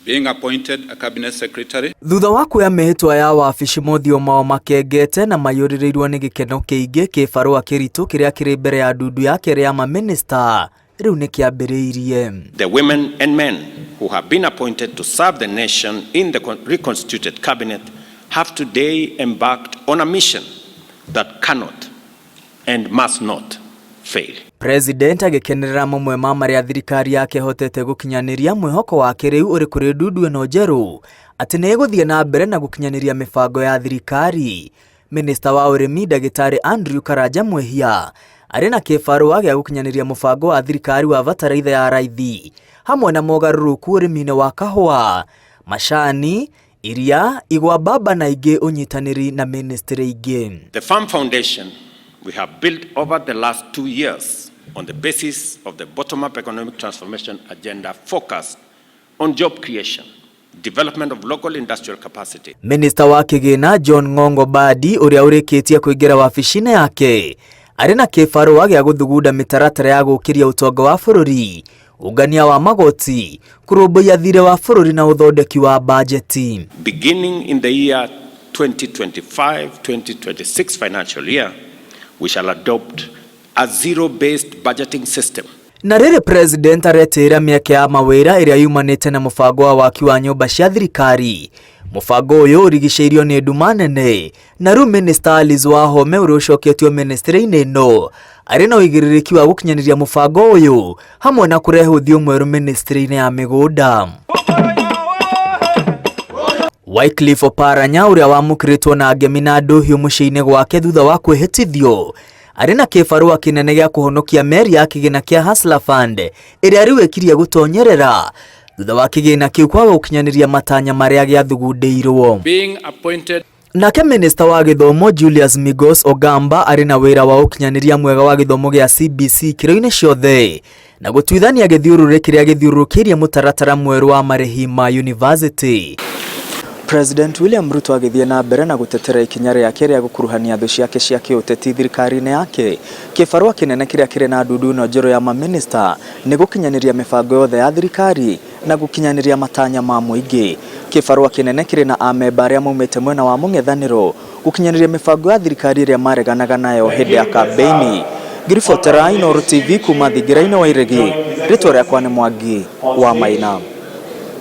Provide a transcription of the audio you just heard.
Being appointed a cabinet secretary. Thutha wa kuoya mĩhĩtwa ya wabici mothiũ mao makengete na maiyũrĩrĩirwo nĩ gĩkeno kĩingĩ kĩbarũa kĩritũ kĩrĩa kĩrĩ mbere ya ndundu ya kerĩ ya mamĩnĩsta rĩu nĩ kĩambĩrĩirie. The women and men who have been appointed to serve the nation in the reconstituted cabinet have today embarked on a mission that cannot and must not fail. President agĩkenerera mamwe ma marĩa thirikari yake ĩhotete gũkinyanĩria mwĩhoko wake rĩu ũrĩ kũrĩ ndundu ĩno njerũ atĩ nĩ ĩgũthiĩ na mbere na gũkinyanĩria mĩbango ya thirikari. Minista wa ũrĩmi Ndagĩtarĩ Andrew Karanja Mwihia arĩ na kĩbarũa gĩa gũkinyanĩria mũbango wa thirikari wa bataraitha ya raithi hamwe na mogarũrũku ũrĩmi-inĩ wa kahũa, macani, iria, igwa mbamba na ingĩ ũnyitanĩri na ministry ingĩ. The firm foundation we have built over the last 2 years on the basis of the bottom-up economic transformation agenda focused on job creation, development of local industrial capacity, Minista wa kĩgĩna John Ng'ong'o Mbadi ũrĩa ũrĩkĩtie kũingĩra wabici-inĩ yake arĩ na kĩbarũa gĩa gũthugunda mĩtaratara ya gũkĩria ũtonga wa bũrũri, ũngania wa magoti, kũrũmbũiya thirĩ wa bũrũri na ũthondeki wa bajeti. Beginning in the year 2025-2026 financial year, we shall adopt a zero-based budgeting system. Na rĩrĩ president aretĩĩra mĩeke ya mawĩra ĩrĩa yumanĩte na mũbango wa waki wa nyũmba cia thirikari. Mũbango ũyũ ũrigicĩirio nĩ nduma nene na rĩu Minister Alice Wahome ũrĩa ũcoketio ministry-inĩ ĩno arĩ na ũigĩrĩrĩki wa gũkinyanĩria mũbango ũyũ hamwe na kũrehe ũthiũ mwerũ ministry-inĩ ya mĩgũnda. Wycliffe Oparanya ũrĩa wamũkĩrĩtwo na ngemi na ndũhiũ mũciĩ-inĩ gwake thutha wa kwĩhĩtithio arĩ na kĩbarũa kĩnene gĩa kũhonokia meri ya kĩgĩna kĩa Hustler Fund ĩrĩa rĩu ĩkirie gũtonyerera thutha wa kĩgĩna kĩu kwaga gũkinyanĩria matanya marĩa gĩathugundĩirwo. Being appointed Nake minista wa gĩthomo Julius Migos Ogamba arĩ na wĩra wa ũkinyanĩria mwega wa gĩthomo gĩa CBC ikĩro-inĩ ciothe na gũtuithania gĩthiũrũrĩ kĩrĩa gĩthiũrũrũkĩirie mũtaratara mwerũ wa marĩhi ma university. President William Ruto agĩthiĩ na mbere na gũtetera ikinya rĩake rĩa gũkuruhania thũ ciake cia kĩũteti thirikari-inĩ yake. Kĩbarũa kĩnene kĩrĩa kĩrĩ na ndundu ĩno njerũ ya mamĩnĩsta nĩ gũkinyanĩria mĩbango yothe ya thirikari na gũkinyanĩria matanya ma mũingĩ. Kĩbarũa kĩnene kĩrĩ na amemba arĩa maumĩte mwena wa mũng'ethanĩro gũkinyanĩria mĩbango ya thirikari ĩrĩa mareganaga nayo hĩndĩ ya kambĩini. Ngĩribotera Inooro TV kuma thingira-inĩ wa Iregi, rĩtwa rĩakwa nĩ Mwangi wa Maina.